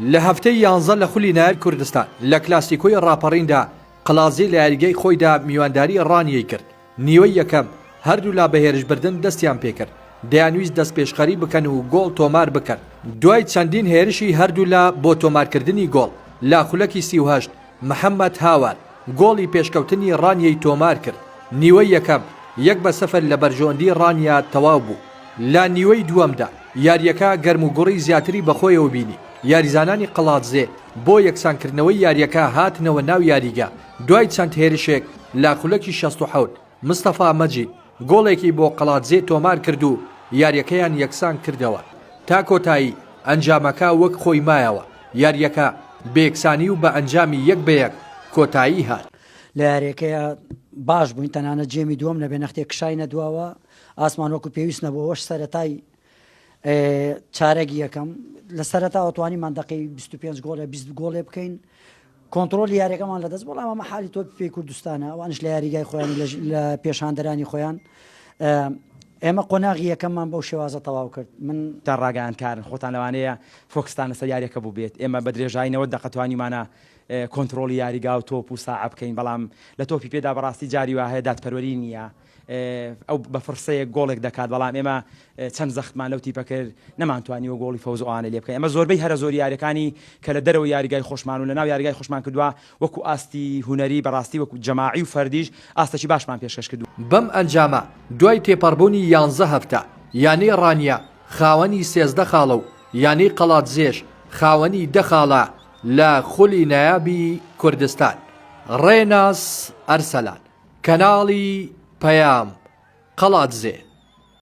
لە هەفتەی یانزە لە خولی نایاب کوردستان لە کلاسیکۆی ڕاپەڕیندا قەڵادزێ لە یاریگای خۆیدا میوانداری ڕانیەی کرد، نیوەی یەکەم هەردوولا بە هێرشبردن دەستیان پێکرد، دەیانویست دەستپێشخەری بکەن و گۆڵ تۆمار بکەن، دوای چەندین هێرشی هەردوولا بۆ تۆمارکردنی گۆڵ، لە خولەکی 38 محەممەد هاوار گۆڵی پێشکەوتنی ڕانیەی تۆمارکرد، نیوەی یەکەم یەک بە سفر لە بەرژەوەندی ڕانیە تەواو بوو. لە نیوەی دووەمدا یارییەکە گەرموگوڕی زیاتری بەخۆیەوە بینی، یاریزانانی قەڵادزێ بۆ یەکسانکردنەوەی یارییەکە هاتنەوە ناو یاریگا، دوای چەند هێرشێک لە خولەکی 67 مستەفا مەجید گۆڵێکی بۆ قەڵادزێ تۆمارکرد و یارییەکەیان یەکسانکردەوە، تا کۆتایی ئەنجامەکە وەک خۆی مایەوە، یارییەکە بەیەکسانی و بە ئەنجامی یەک بە یەک کۆتایی هات. لە یارییەکەیا باش بووین، تەنانەت جێمی دووەم نەبێ نەختێک کشاینە دواوە، ئاسمان وەکو پێویست نەبوو ئەوەش سەرەتای چارەگی یەکەم لە سەرەتاوە توانیمان دقی 25 گۆڵێ 20 گۆڵێ بکەین کۆنتترۆلی یاریەکەمان لە دەست بەڵام ئەمە حالی تۆپی پێی کوردستانە ئەوانش لە یاریگای خۆیان لە پێشاندەرانی خۆیان ئێمە قۆناغی یەکەممان بەو شێوازە تەواو کرد من تا ڕاگەیاندکارن خۆتان لەوانەیە فۆکستان لەسەر یاریەکە بوو بێت ئێمە بە درێژایی 90 دەقە توانیمانە کۆنتترۆلی یاریگا و تۆپ و ساعە بکەین بەڵام لە تۆپی پێدا بەڕاستی جاری وا هەیە دادپەروەری نییە ئەو بە فڕسەیەک گۆڵێک دەکات، بەڵام ئێمە چەند زەختمان لەو تیپە کرد نەمانتوانیوە گۆڵی فەوز و ئەوانەی لێ بکەین. ئێمە زۆربەی هەرە زۆری یارییەکانی کە لە دەرەوەی یاریگای خۆشمان و لە ناو یاریگای خۆشمان کردووە وەکو ئاستی هونەری بەڕاستی وەکو جەماعی و فەردیش ئاستێکی باشمان پێشکەش کردووە. بەم ئەنجامە دوای تێپەڕبوونی یانزە هەفتە یانەی ڕانیە خاوەنی 13 خاڵە و یانەی قەڵادزێش خاوەنی دە خاڵە لە خولی نایابی کوردستان. ڕێناس ئەرسەلان، کەناڵی پەیام، قەڵادزێ.